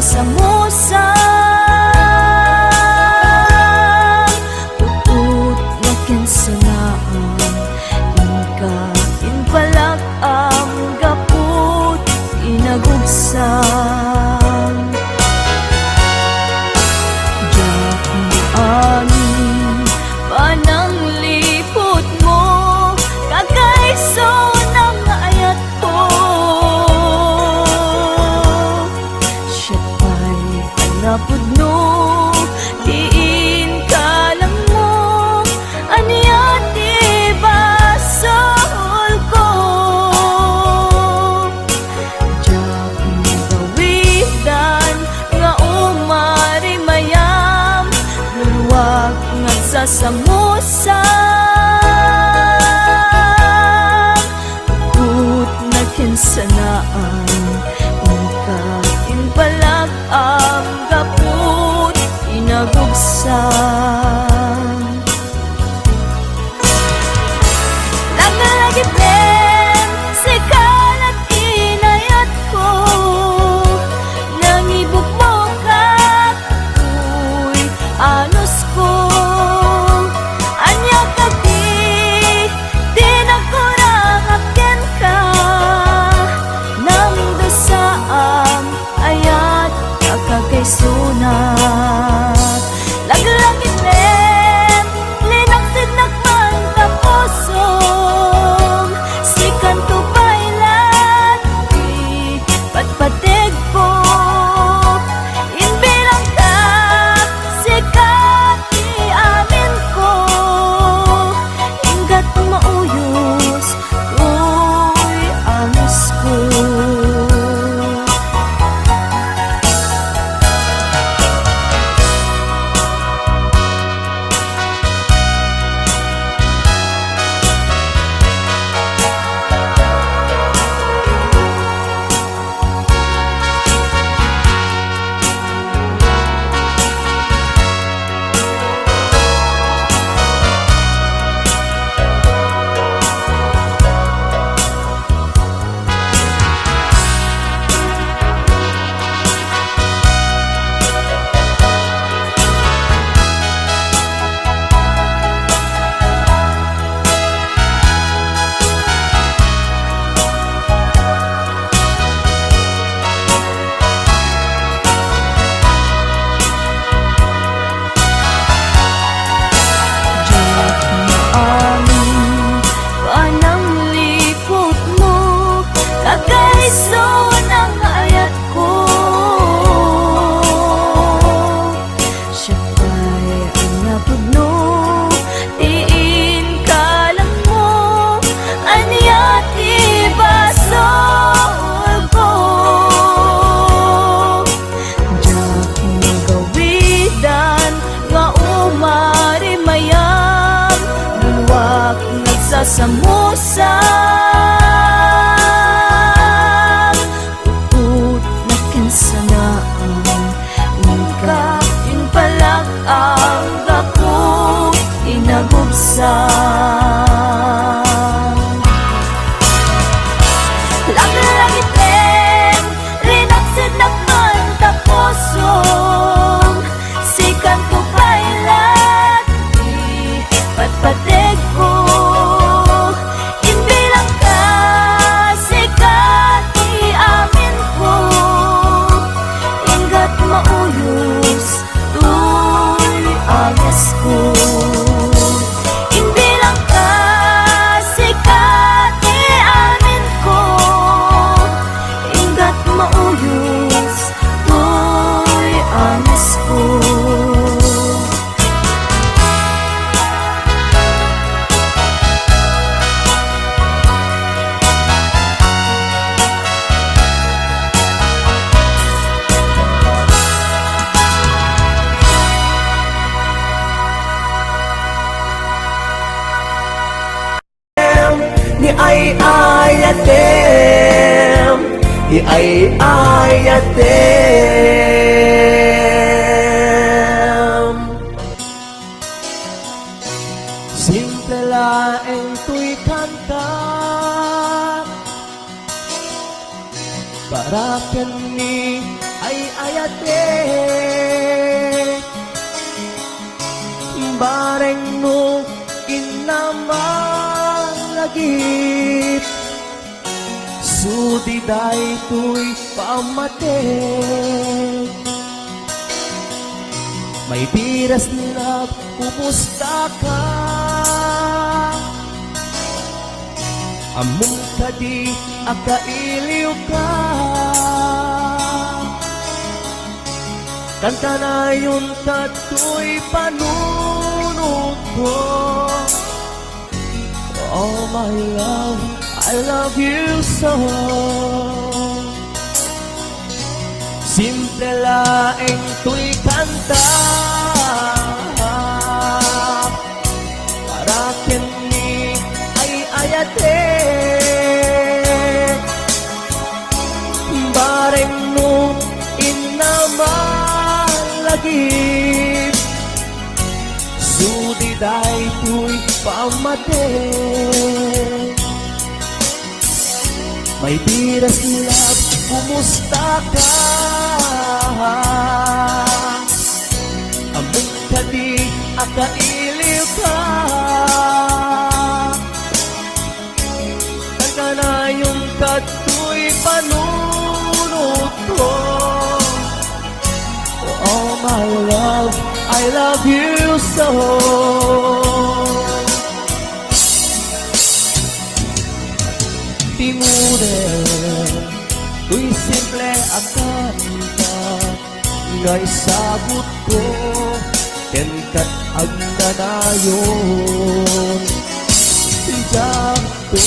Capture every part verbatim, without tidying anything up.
Samusa, upot nga kinsanaan, inka impalak-am gaput inagubsam. Diak maamin panangliputmo, kakaisunang ayat ko. Siak pay a napudno ti inkalangmo, ania ti basolko? Diak magawidan nga umarimayam, luluak nga agsasamusam. Upot nga kinsanaan, inka impalak-am gaput inagubsam. Laglagipen, sika la ti inayatko, nangibukbokak toy anusko. Ania kadi ti nagkurangak kenka? Nangdusaam, ayat a kakaisunak. Laglagipen, linaksidnak man ta pusom, sikanto pay la ti patpategko. Imbilangka, sika ti aminko, inggat mauyos toy anusko. Diak maamin panangliputmo, kakaisunang ayatko. Siak pay a napudno ti inkalangmo, ania ti basolko? Diak magawidan nga umarimayam, luluak nga agsasamusam. Upot nga kinsanaan, inka impalak-am gaput inagubsam. Laglagipen, linaksidnak man ta pusom, sikanto pay la ti patpategko. Imbilangka, sika ti aminko, inggat mauyos toy angesko. Imbilangka, sika ti aminko, inggat mauyos toy angesko. Ni ay-ayatem, ni ay-ayatem. Simple laeng toy kanta para ken ni Ay-ayatek, bareng no inna malagip, sudi daytoy pammatek. My dearest love, kumusta ka? Ammom kadi a kailiwka? Kantanayon kadtoy panunotko. Oh, my love, I love you so. Simple laeng toy kanta para ken ni ay-ayatek. Bareng no inna malagip, sudi daytoy pammatek. My dearest love, kumusta ka? Ammom kadi a kailiwka? Kantanayon kadtoy panunotko. Oh, my love, I love you so. Timuren, toy simple a kanta nga isagutko kenka agnanayon. Diakto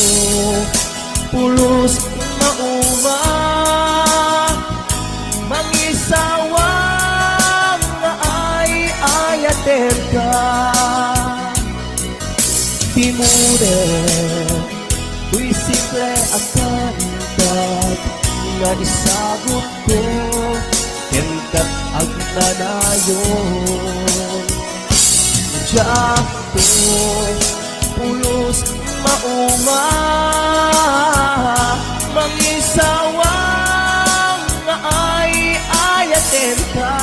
pulos mauma, mangisawang nga ay-ayatenka. Timuren, toy simple a kanta nga isagutko kenka agnanayon. Diakto pulos mauma, mangisawang nga ay-ayatenka.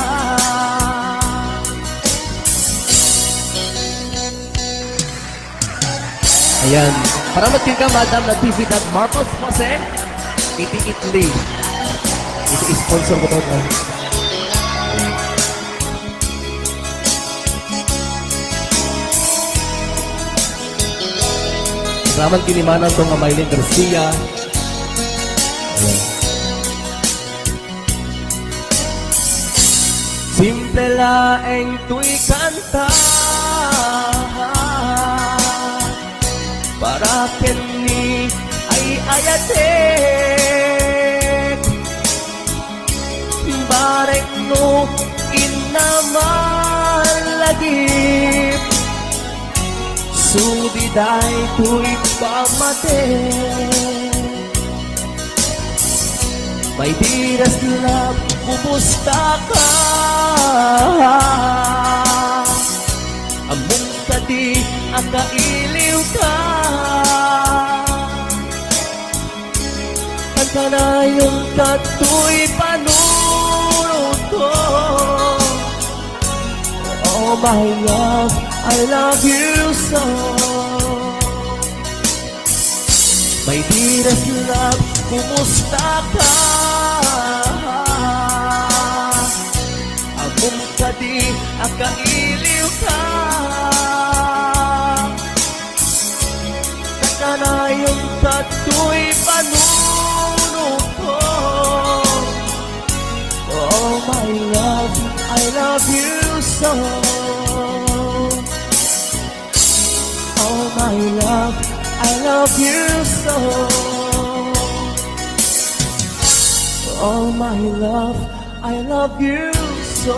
Ayan. Para met kenka, Madam Natividad Marcos Jose, iti Italy. Iti sponsor ko to, no? Salamat ken ni Manang to nga Mylene Garcia. Ayan. Simple laeng toy kanta para ken ni ay-ayatek. Bareng no inna malagip, sudi daytoy pammatek. My dearest love, kumusta ka? Ammom kadi a kailiwka? Kantanayon kadtoy panunotko. Oh, my love, I love you so. My dearest love, kumusta ka? Ammom kadi a kailiwka? Kantanayon kadtoy panunotko. Oh, my love, I love you so. Oh, my love, I love you so. Oh, my love, I love you so.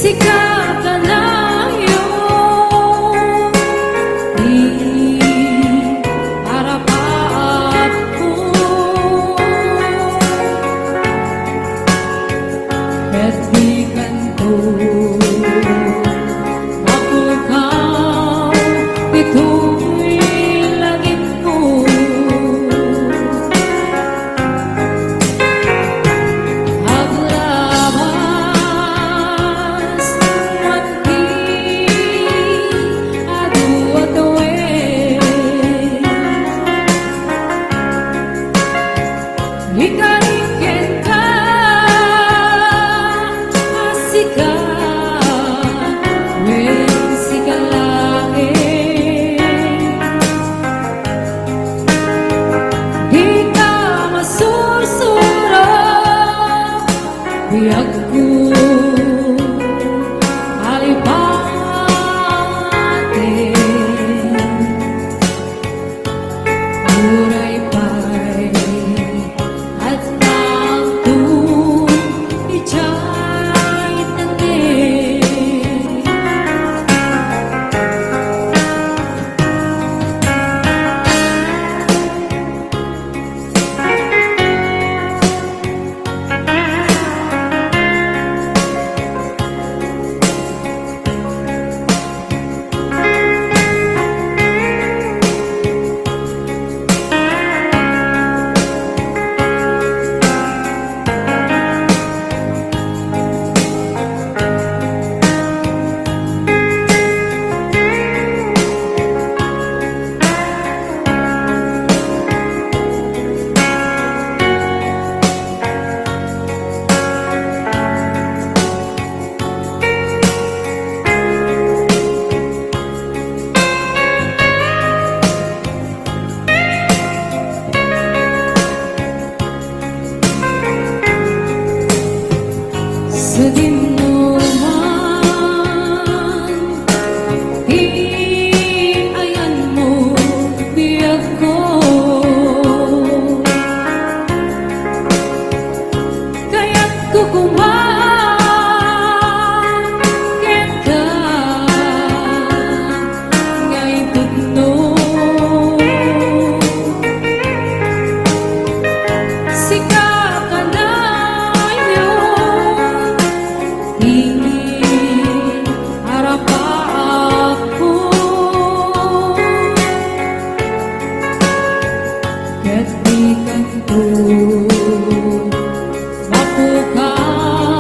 Sika kanayon ti arapaatko, ket dikanto mapukaw ditoy langitko. Aglabas man ti adu a tawen, ikari kenka a sika, wen sika laeng. Dika masursuro, biagko, alipaten. Uray pay addanto idiay tangngek. Sadino man ti ayanmo, biagko. Kayatko koma kenka nga ipudno. Sika kanayon ti arapaatko, ket dikanto mapukaw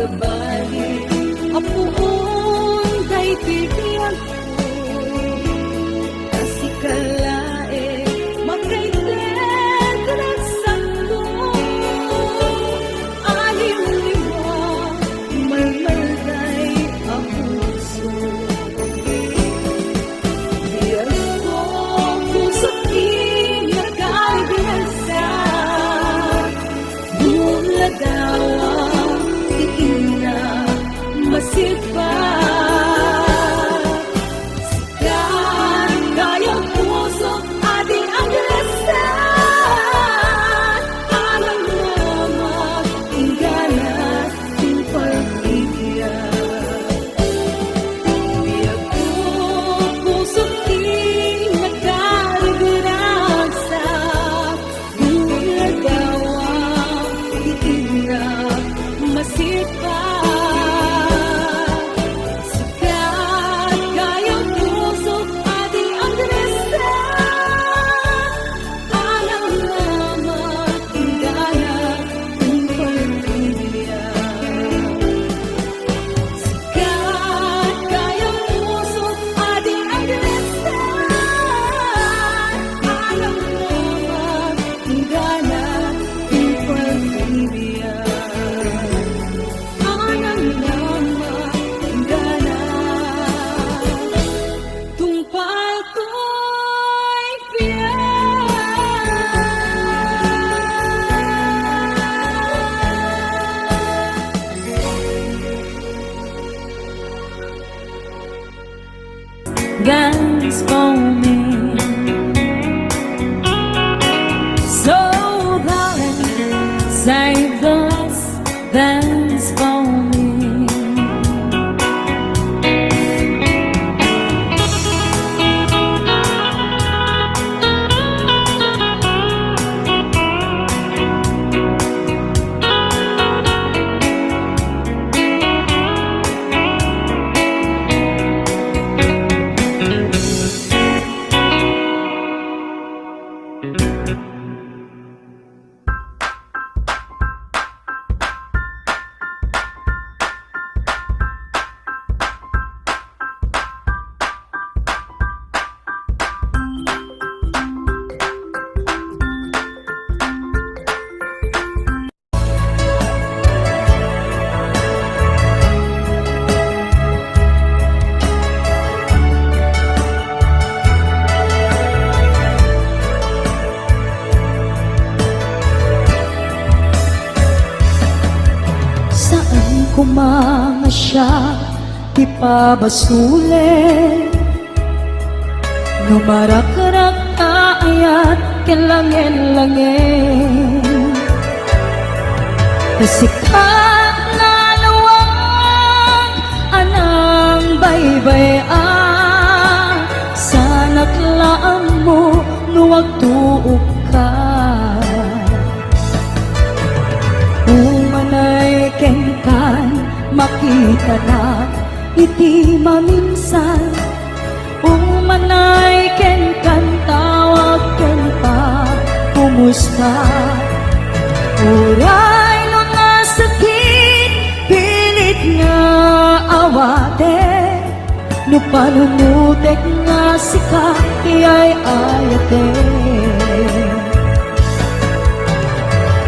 Bali, Apo, daytoy biagko, ta sika laeng makaitedko. Aliwliwa, malmalday a puso. Biagko, puso ti nagkagasa. Dumladawa ti inna masipa. Sika, kayo puso, adi agrasa. Alang mama, inggana, tungpal ti biag. Biagko, puso ti nagkagasa. Nagawam ti inna masipa. Sika, kayo puso, adi agrasa. Alang mama, inggana, tungpal ti biag. Sika, kayo puso, adi agrasa. Alang mama, inggana, tungpal ti biag. Alang mama, inggana, tungpal ti biag. Dance for me. So darling, save the last dance for me. Saan koma nga siak ti pabasolen, no marakrak ta ayat ken langen-langen. Ta sika nalluag a nangbay-bay-ak, saanak la ammo no agtuokka. Umanay kenkan, makitanak iti maminsan. Umanay kenkan, tawag ken pakumusta. Uray no nasakit, pilit nga awatek. No panunotek nga sika ti ay-ayatek.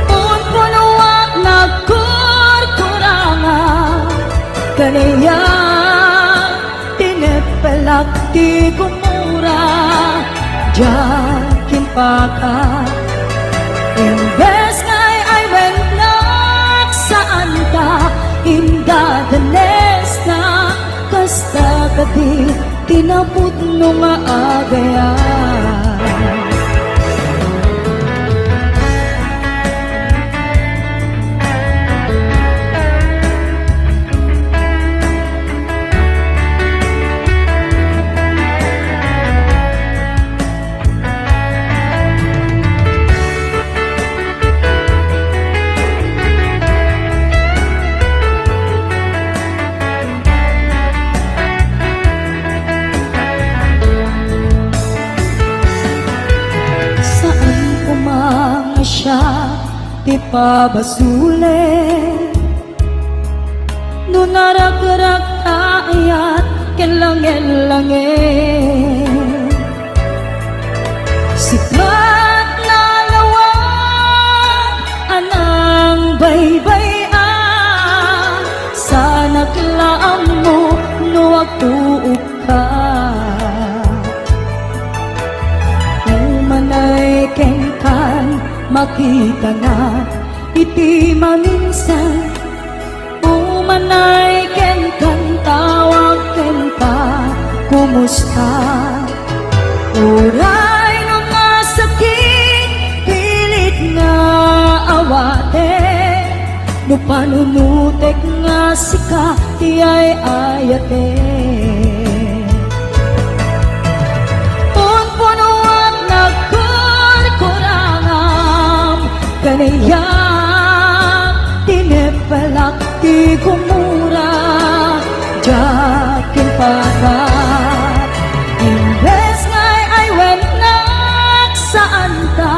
Pumpunuak, nagkurkurangak, kaniak, tineppelak ti gumura, diak impaka. Imbes nga ay-aywennak, saanta indadanesna. Kasta kadi ti napudno nga agayam. Saan koma nga siak ti pabasolen, Langel-langel. Sikat na lawag a nangbaybay-an, sanak la ammo no agtuokka. Umanay kenkan, makitanak iti maminsan. Umanay kenkan, tawag kenka, kumusta? Uray no nasakit, pilit nga awaten. No panunutek nga sika ti ay-ayaten. Punpunuak, nagkurkurangam, kaniak tinepelak ti gumura, diak impatay. Imbes nga ay-awatennak, saanta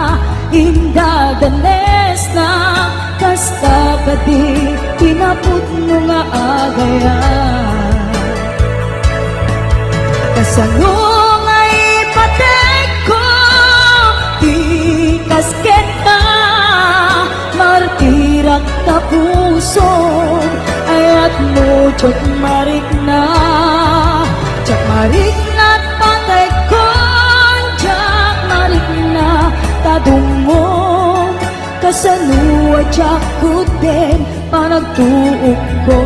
indadanesna, kasta kadi ti napudno nga agayam. Kasano nga ipategko ti kasketta? Martirak ta pusom, ayatmo diak marikna. Diak marikna ta pategkon, diak marikna ta dungngom. Kasano a diak kudden panagtuokko?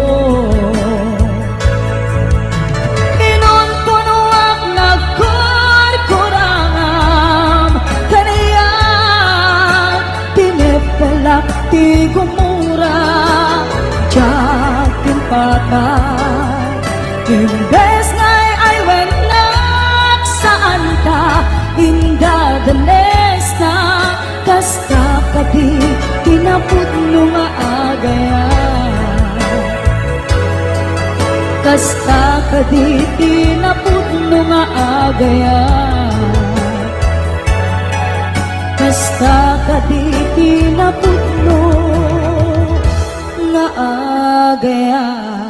Inunpunoak, nagkurkurangam, kaniak tinepelak ti gumura, diak impatay. Imbes nga ay-awatennak, saanta indadanesna, kasta kadi ti napudno nga agayam. Kasta kadi ti napudno nga agayam. Kasta kadi ti napudno nga agayam.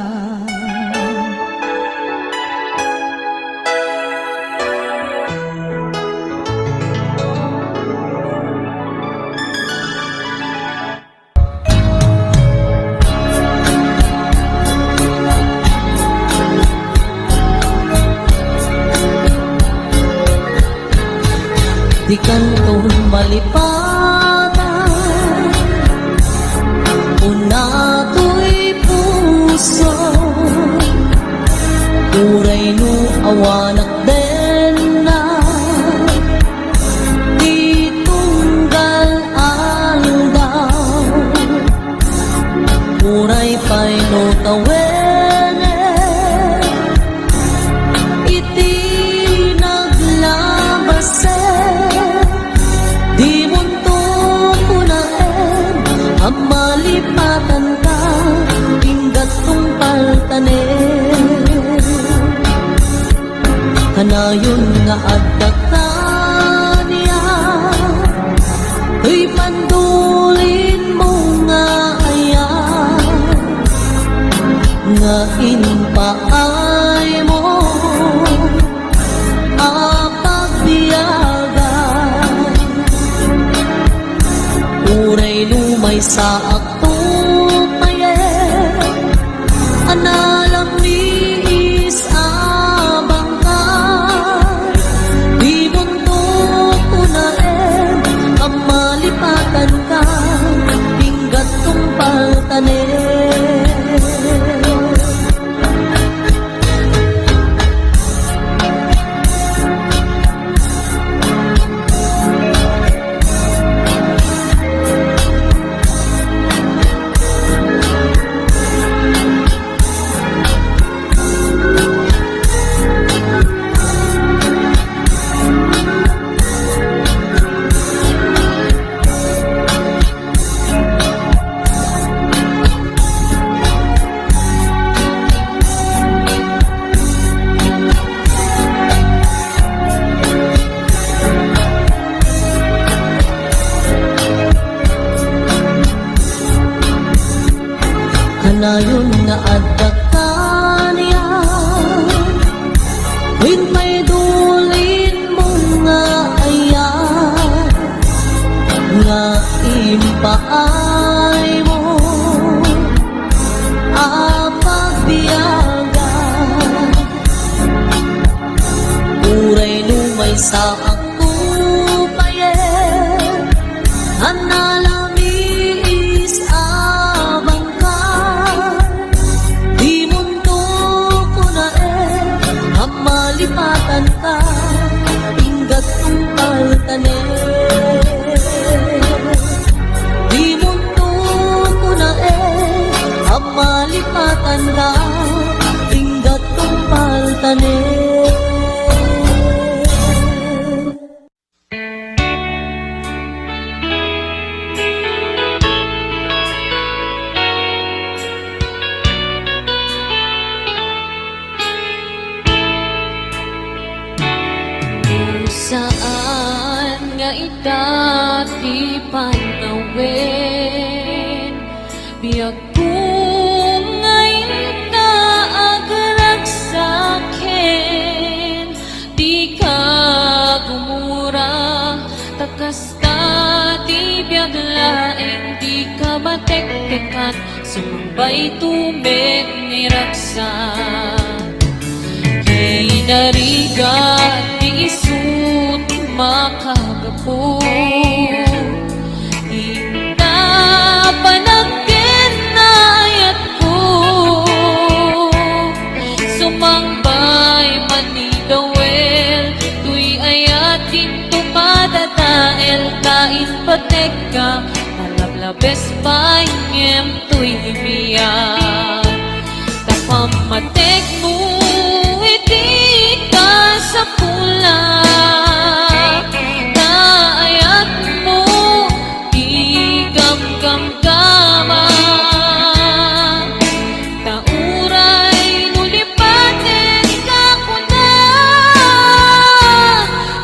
Ti kanton malipatan, kuna toy puso, uray no awanak denna ti tunggal aldaw. Uray pay no tawenem iti naglabasen, dimonto kunaem a malipatanka, inggattong paltanem. Kanayon nga adda kaniak, toy pandulinmo nga ayat, nga impaaymo a pagbiagan. Uray no maysaak to payen, a nalamiis a bangkay. Dimonto kunaem a malipatanka, inggattong paltanem. Kanayon nga adda kaniak, Wen pay dulinmo nga ayat nga impaaymo a pagbiagan. Uray no maysaakto payen a nalamiis a bangkay, dimonto kunaen a malipatanka, inggat tungpaltanen. Dimonto kunaen a malipatanka, inggat tungpaltanen. Saan nga ita ti panawen, biag Kung nga inka agragsaken, dika gumura, ta kasta ti biag laeng, dika matektekan, sumangbay tumek ni ragsak. Kinarigat ti isu ti makagapu. Inta panagkennayatko, sumangbay man ni Dawel, toy ayat dinto madadael, ta impatekka, malablabes pay ngem toy biag. Ta pammatekmo iti kasapulan, ta ayatmo ti gamgamgama. Ta uray no lipatenka kuna,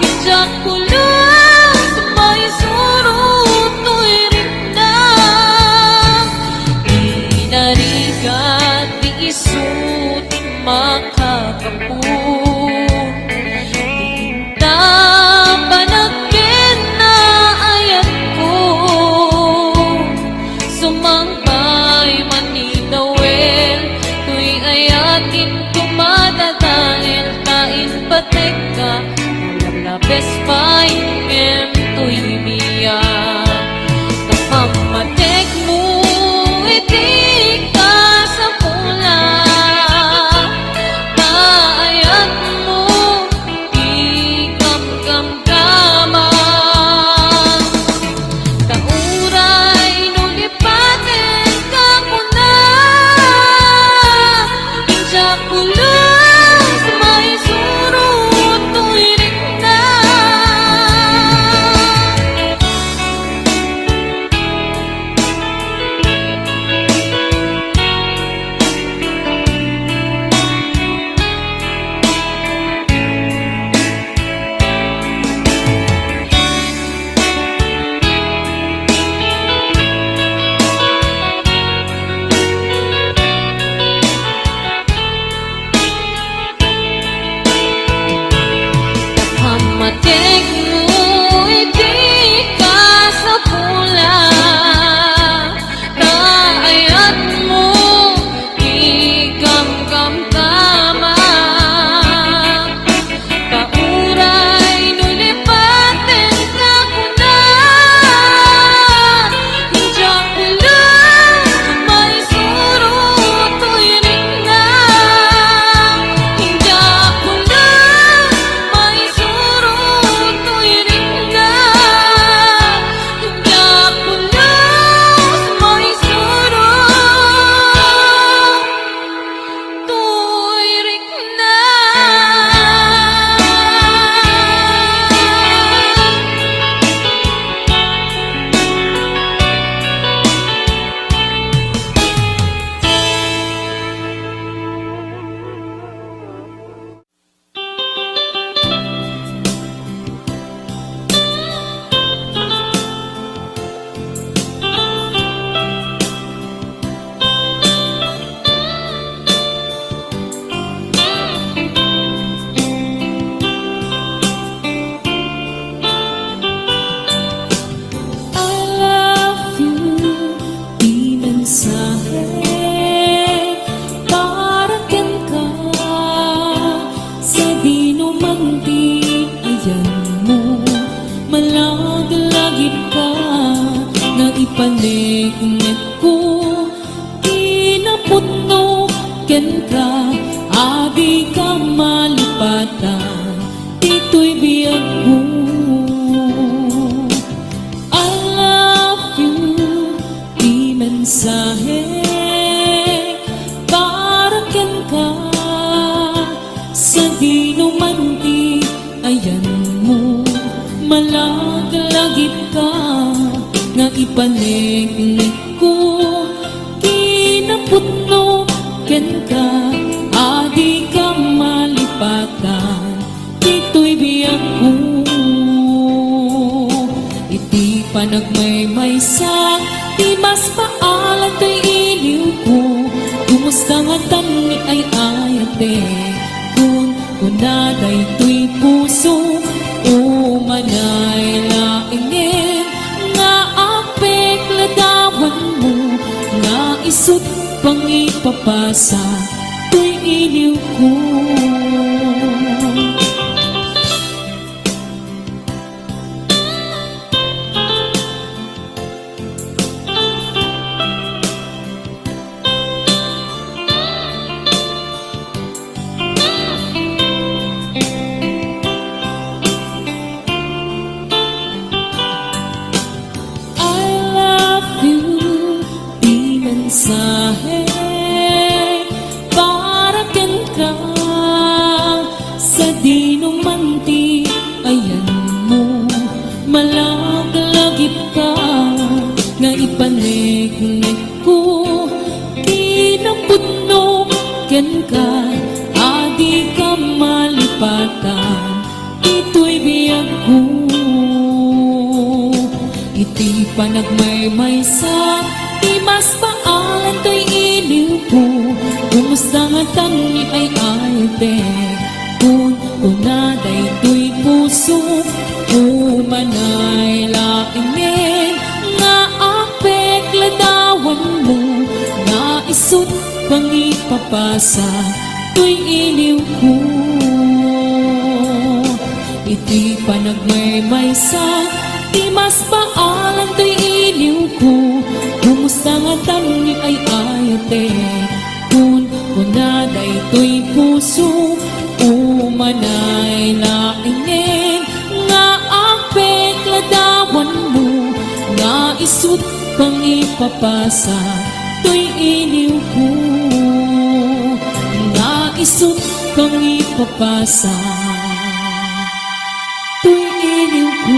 idiak pulos maisuro toy rikna. Inarigat ti isu ti makagapu. Inta panagkennayatko, sumangbay man ni Dawel, toy ayat dinto madadael, ta impatekka, malablabes pay ngem toy biag. Ta pammatekmo iti kasapulan, ta ayatmo ti gamgamgama. Ta uray no lipatenka kuna, idiak pulos maisuro toy rikna. Kenka, a dika malipatan ditoy biagko. I love you, ti mensahe para kenka. Sadino man ti ayanmo, malaglagipka nga ipaneknekko. Kinapudno kenka, a dika malipatan ditoy biagko. Iti panagmaymaysa, ti mas paalan toy iliwko. Kumusta ngatan ni ay-ayatek? Kun kuna daytoy puso, umanay laengen nga agpekladawanmo, nga isut' pangipapasa toy iliwko. I love you, ti mensahe para kenka. Sadino man ti ayanmo, malaglagipka nga ipaneknekko. Kinapudno kenka, a dika malipatan ditoy biagko. Iti panagmaymaysa, ti mas paalan toy iliwko. Kumusta ngatan ni ay-ayatek? Kun kuna daytoy puso, umanay laengen nga agpekladawanmo, nga isut' pangipapasa toy iliwko. Iti panagmaymaysa, ti mas paalan toy iliwko. Kumusta ngatan ni ay-ayatek? Kun kuna daytoy puso, umanay laengen nga agpekladawanmo, nga isut' pangipapasa toy iliwko, nga isut' pangipapasa toy iliwko.